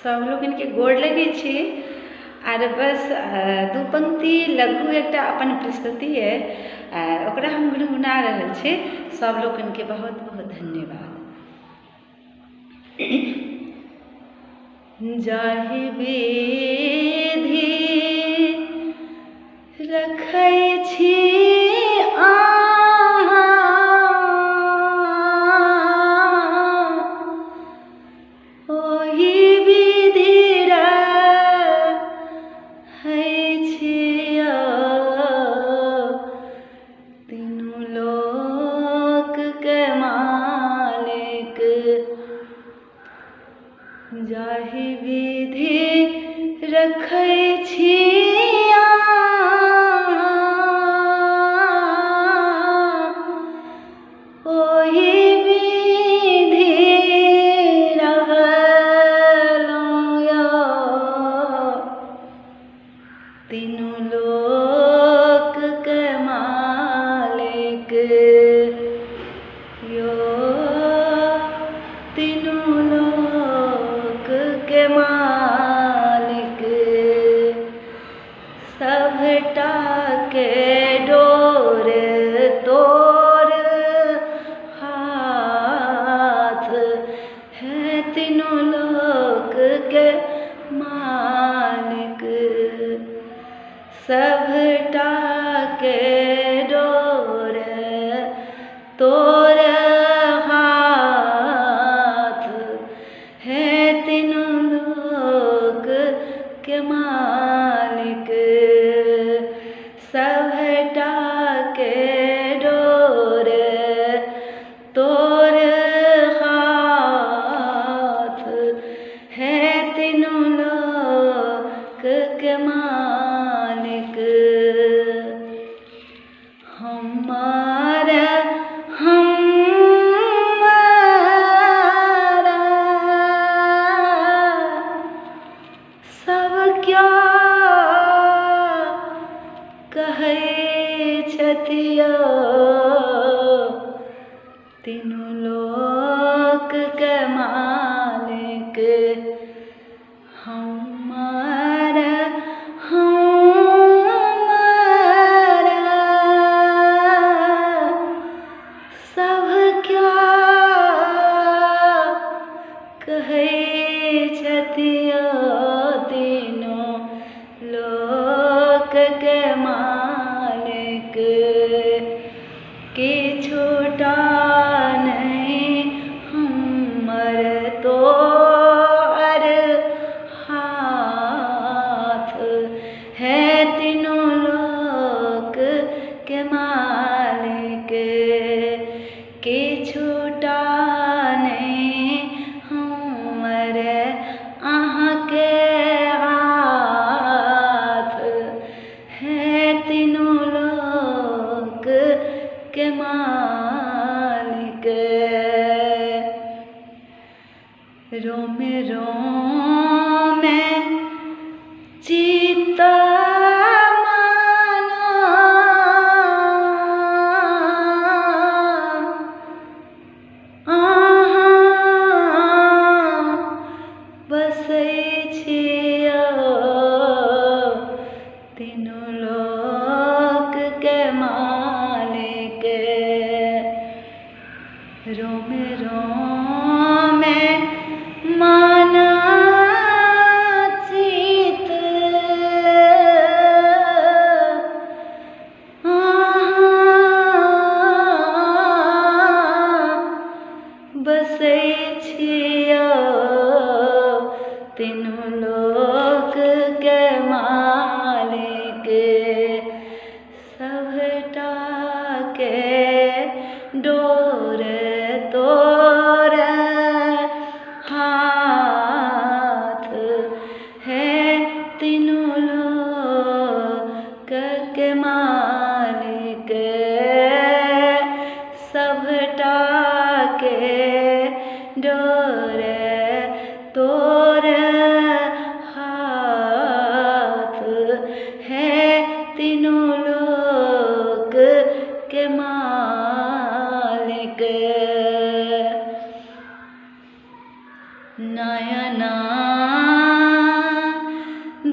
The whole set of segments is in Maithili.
सब लोगनके गोर लगै छी। आर बस दू पंक्ति लघु एकटा अपन प्रस्तुति अइ, ओकरा हम गुनगुना रहल छी। सब लोकनिके बहुत बहुत धन्यवाद। जाहि विधि रखै छी ओहि विधि रहै छी, तीनू लोक के मालिक। जाहि विधि रखै छी ओहि विधि रहलहुँ यौ, तीनू लोक के मालिक यौ, तीनू लोक के मालिक। सबटा के डोर तोर हाथ है, तीनू लोक के मालिक। सबटा के डोर तोर हाथ है, तीनू लोक के मालिक। सबटा के डोर तोर हाथ है, तीनू लोक के मालिक। हमार हमारा सब क्या कहै छथि, तीनू लोक के मालिक। हमार हमारा सब क्या कहै छथि, तीनू लोक के मालिक। किछुटा नहि हमर तोहर हाथ है, तीनू लोक के मालिक। किछुटा नहि हमर अहाँके हाथ है, तीनू लोक के मालिक। रोमे रोमे चित्त माना अहाँ बसै छी, तीनू लोक के मालिक। रोमे रोमे माना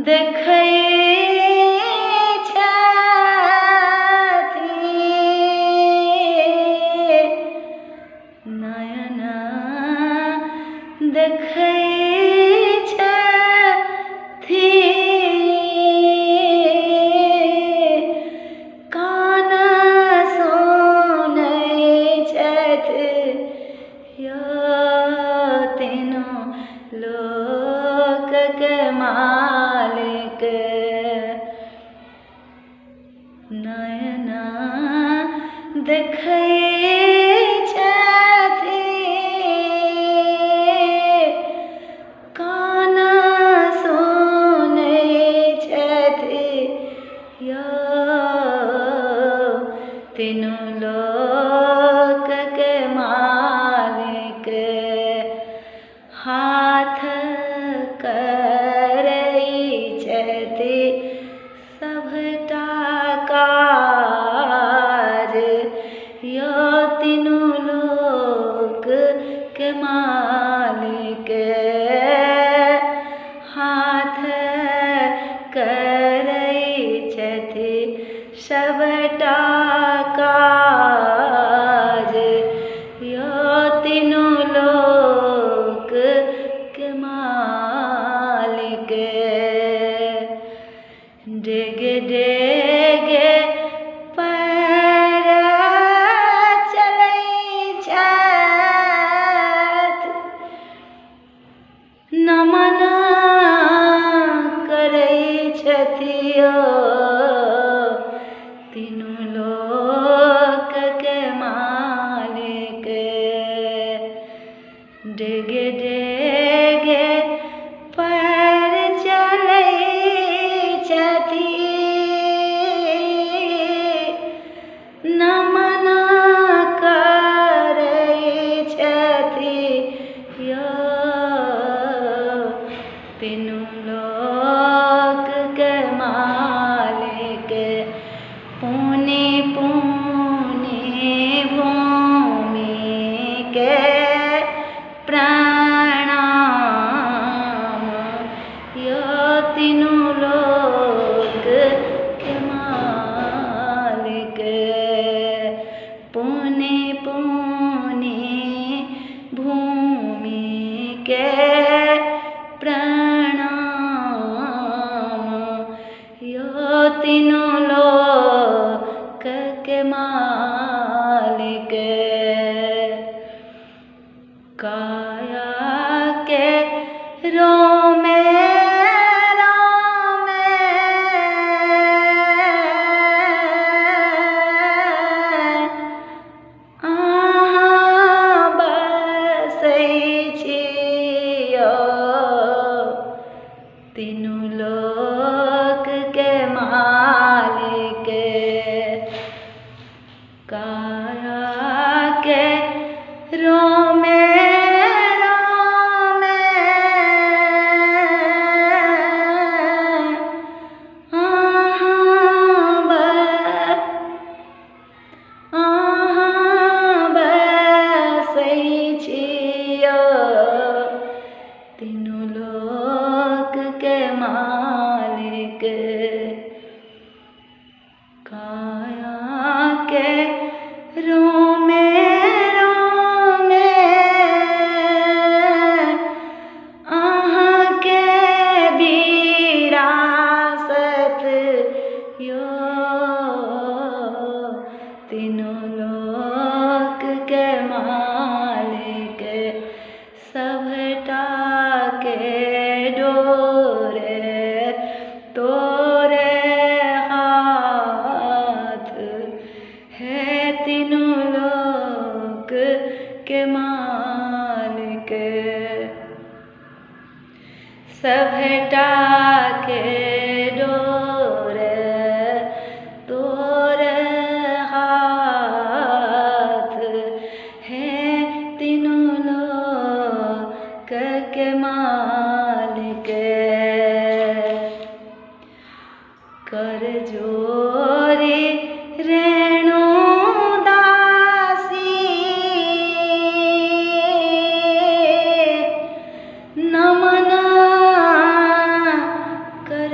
देखै छथि, नयना देखै छथि, कान सुनै छथि यौ तीनू लोक के मालिक। नयना देखै छथि, कान सुनै छथि यौ तीनू लोक के मालिक। हाथ करै छथि सभटा काज यौ तीनू लोक के मालिक। हाथ करै छथि सबटा काज यौ तीनू लोक के मालिक। डेगे डेगे पैर चलै छथि, नमन करै छथि यौ तीनू लोक के मालिक। डेगे डेगे पैर चलै छथि, नमन करै छथि यौ तीनू लोक के मालिक। पुनि पुनि भूमि के प्रणाम यौ तीनू लोक के मालिक। पुनि पुनि भूमि के प्रणाम यौ तीनू लोक के मालिक। काया के रोमे रोमे अहाँ बसै छी यौ तीनू लोक के मालिक। काया के रोमे रोमे अहाँ बसै छी यौ तीनू लोक के मालिक। काया के रोमे रोमे अहाँके विरासत यौ तीनू लोक के मालिक। सभटा के डोरे तोरे हाथ है तीनू लोक के मालिक। सभटा के डोरे तोरे हाथ है तीनू लोक के मालिक। कर जोरी रेणु दासी नमन कर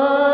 ओ।